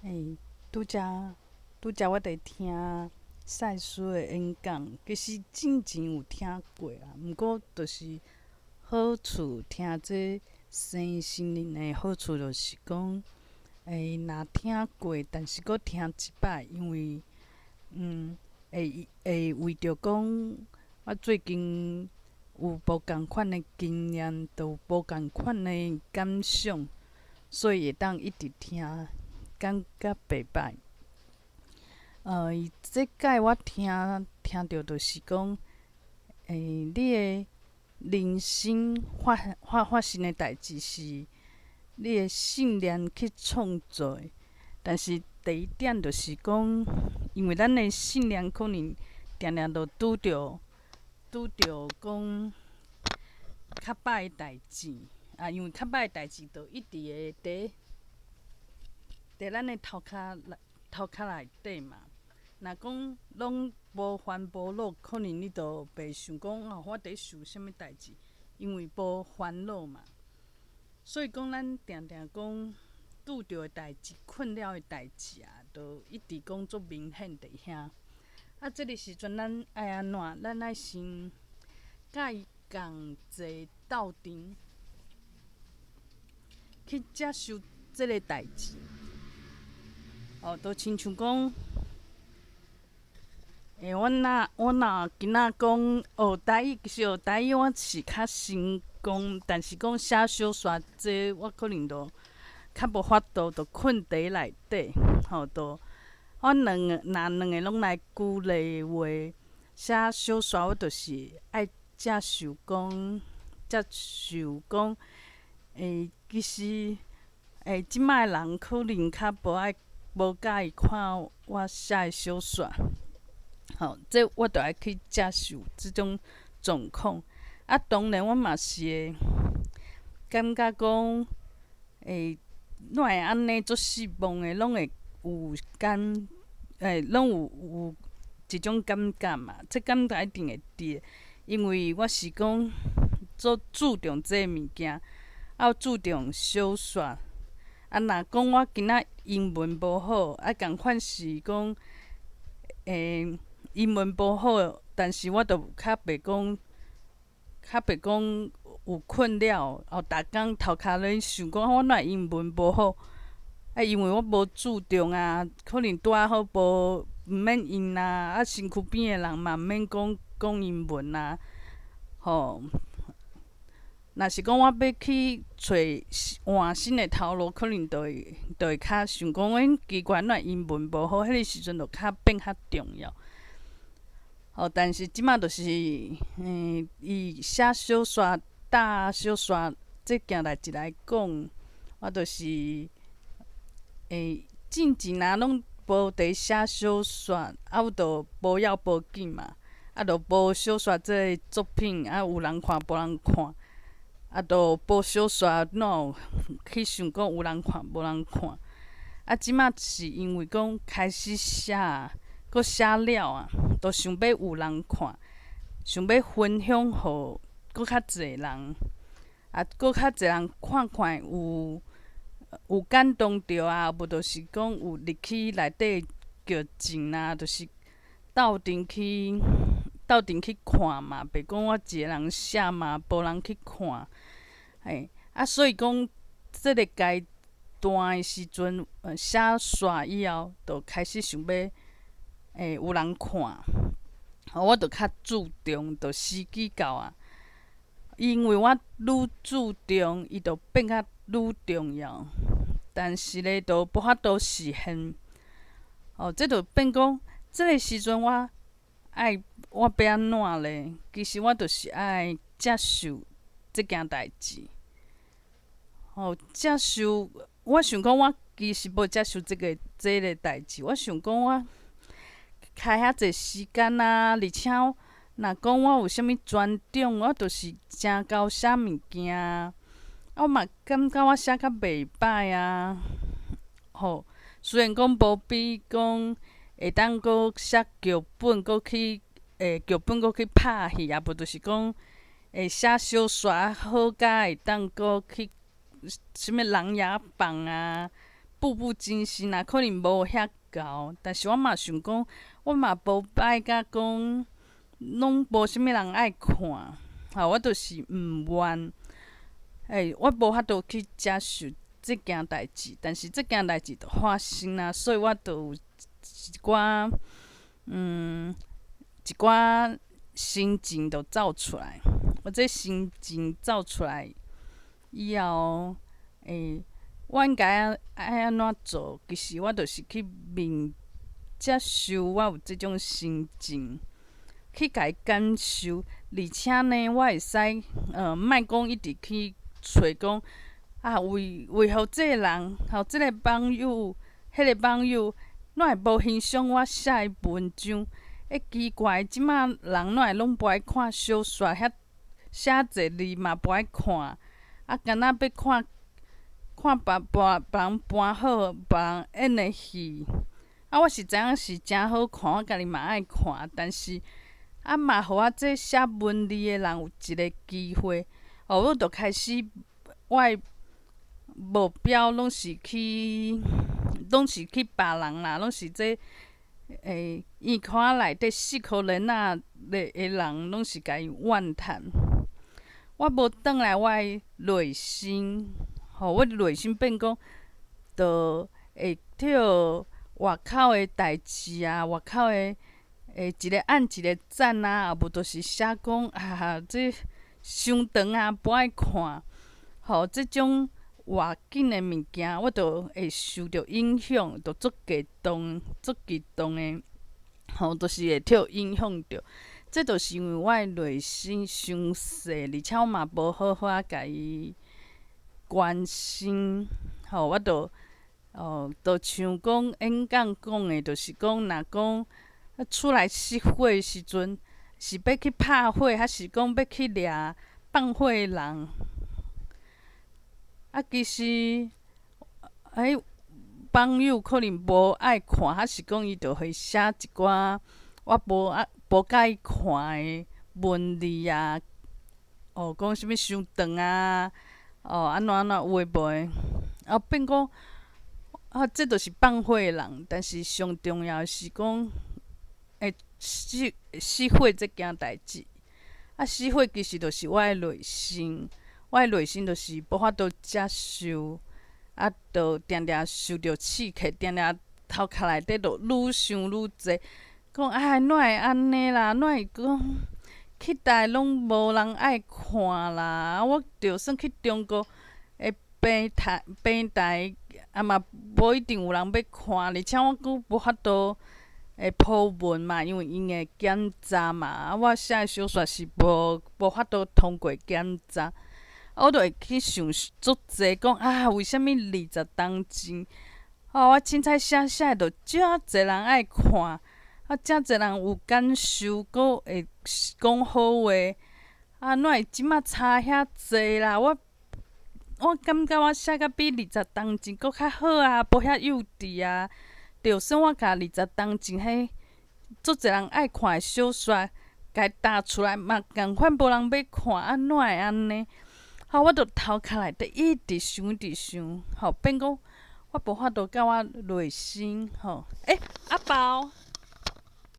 欸，拄才拄才我佇聽賽斯的演講，其實進前有聽過啊，毋過就是好處聽這生心靈的好處，就是講，欸，若聽過，但是閣聽一擺，因為，會會為著講，我最近有無仝款的經驗，就有無仝款的感想，所以會當一直聽，感覺袂䆀。這擺我聽聽著就是講，欸，你的人生發發發生的代誌是你的信念去創造的，但是第一點就是講，因為咱的信念可能定定都拄著拄著講較歹的代誌，啊，因為較歹的代誌就一直會佇佇咱的頭殼內頭殼內底嘛。若講攏無煩無惱，可能你就袂想講哦，我佇想啥物代誌，因為無煩惱嘛。所以講，咱定定講拄著的代誌、困擾的代誌啊，都一直講足明顯佇遐。啊，這个時陣咱愛按怎？咱愛先佮伊仝齊鬥陣，去接受這个代誌。哦，就親像講，欸，我若今仔講學台語，其實學台語我是較成功，但是講寫小說這我可能就較無法度，就困佇內底，吼，就我兩个若兩个攏來舉例話，寫小說我就是愛接受講，接受講，欸，其實，欸，這擺的人可能較無愛無佮意看我寫的小說。吼，這我著愛去接受這種狀況。啊，當然我嘛是會感覺講，欸，哪會按呢足失望的，攏會有感，欸，攏有有一種感覺嘛。這感覺一定會佇，因為我是講足注重這个物件，啊，注重小說。啊，若講我今仔英文無好，啊，仝款是講，欸，英文無好，但是我就較袂講，較袂講有困擾。哦，逐工頭殼咧想講，我哪會英文無好？啊，因為我無注重啊，可能拄仔好無毋免用啊，啊，身軀邊的人嘛毋免講講英文啊，吼。若是講我欲去揣換新的頭路，可能就會就會較想講，欸，奇怪，哪會英文無好？彼个時陣就較變較重要。吼，但是這馬就是，欸，以寫小說、打小說這件代誌來講，我就是，欸，進前啊攏無佇寫小說，啊，有就無要無緊嘛，啊，就無小說這个作品，啊，有人看無人看，啊，就無小說，哪有去想講有人看無人看？啊，這馬是因為講開始寫，閣寫了啊，就想欲有人看，想欲分享予閣較濟人，啊，閣較濟人看看有有感動著啊，無就是講有入去內底劇情啊，就是鬥陣去鬥陣去看嘛，袂講我一个人寫嘛，無人去看，嘿，啊，所以講這个階段的時陣，寫煞以後，就開始想欲，欸，有人看，我就較注重，就時機到啊。因為我愈注重，伊就變較愈重要。但是咧，就無法度實現。哦，這就變講，這个時陣我愛我欲按怎咧？其實我就是愛接受這件代誌。哦，接受，我想講，我其實無接受這个代誌。我想講，我開遐濟時間啊，而且若講我有啥物專長，我就是誠𠢕寫物件啊。我嘛感覺我寫較袂䆀啊。吼，雖然講無比講會當閣寫劇本，閣去欸劇本閣去拍戲，啊無就是講會寫小說好甲會當閣去啥物琅琊榜啊，步步驚心啊，可能無遐𠢕，但是我嘛想講，我嘛無歹甲講，攏無啥物人愛看，吼，我就是毋願，欸，我無法度去接受這件代誌，但是這件代誌就發生啊，所以我就有一寡心情就走出來。我這心情走出來以後，欸，我應該愛按怎做？其實我就是去面接受我有這種心情，去共伊感受，而且呢，我會使莫講一直去揣講啊，為何這个人，吼，這个網友，彼个網友，哪會無欣賞我寫的文章？欸，奇怪，這馬人哪會攏無愛看小說？遐寫濟字嘛無愛看，啊，敢若欲看看別人搬好，別人演的戲。啊，我是知影是誠好看，我家己嘛愛看，但是啊嘛，予我這寫文字的人有一个機會，哦，我就開始我的目標攏是去別人啦，攏是這耳孔內底四箍輪仔的人，攏是共伊怨嘆。我無轉來我的內心，吼，我內心變講，就會予外口的代誌啊，外口的一个按一个讚啊，無就是寫講啊，這傷長啊，無愛看，吼，這種外境的物件，我就會受著影響，就足激動，足激動的，吼，就是會予影響著。這就是因為我的內心傷細，而且我嘛無好好仔共伊關心，吼，我就哦，就像講演講講的，就是講若講出來熄火的時陣，是欲去拍火，還是講欲去掠放火的人？啊，其實，欸，網友可能無愛看，還是講伊就會寫一寡我無佮意看的文字啊，哦，講啥物傷長啊，哦，按怎按怎有的無的，啊，變講啊，這就是放火的人，但是上重要的是講，會熄火這件代誌，啊，熄火其實就是我的內心，我的內心就是無法度接受，啊，就定定受著刺激，定定頭殼內底就愈想愈濟，講啊，哪會按呢啦？哪會講去佗攏無人愛看啦？我就算去中國的平台，啊嘛無一定有人欲看，而且我閣無法度會鋪文嘛，因為𪜶會檢查嘛，啊，我寫的小說是無法度通過檢查，我就會去想足濟，講啊，為啥物20冬前，哦，我凊彩寫寫就遮濟人愛看，啊，遮濟人有感受，閣會講好話，啊，哪會這馬差遐濟啦？我感覺我寫甲比20冬前閣較好啊，無遐幼稚啊。就算我共二十冬前彼足濟人愛看的小說，共伊踏出來嘛，仝款無人欲看，啊，哪會按呢？吼，我就頭殼內底一直想，一直想，吼，變講我無法度佮我內心，吼，欸，阿寶。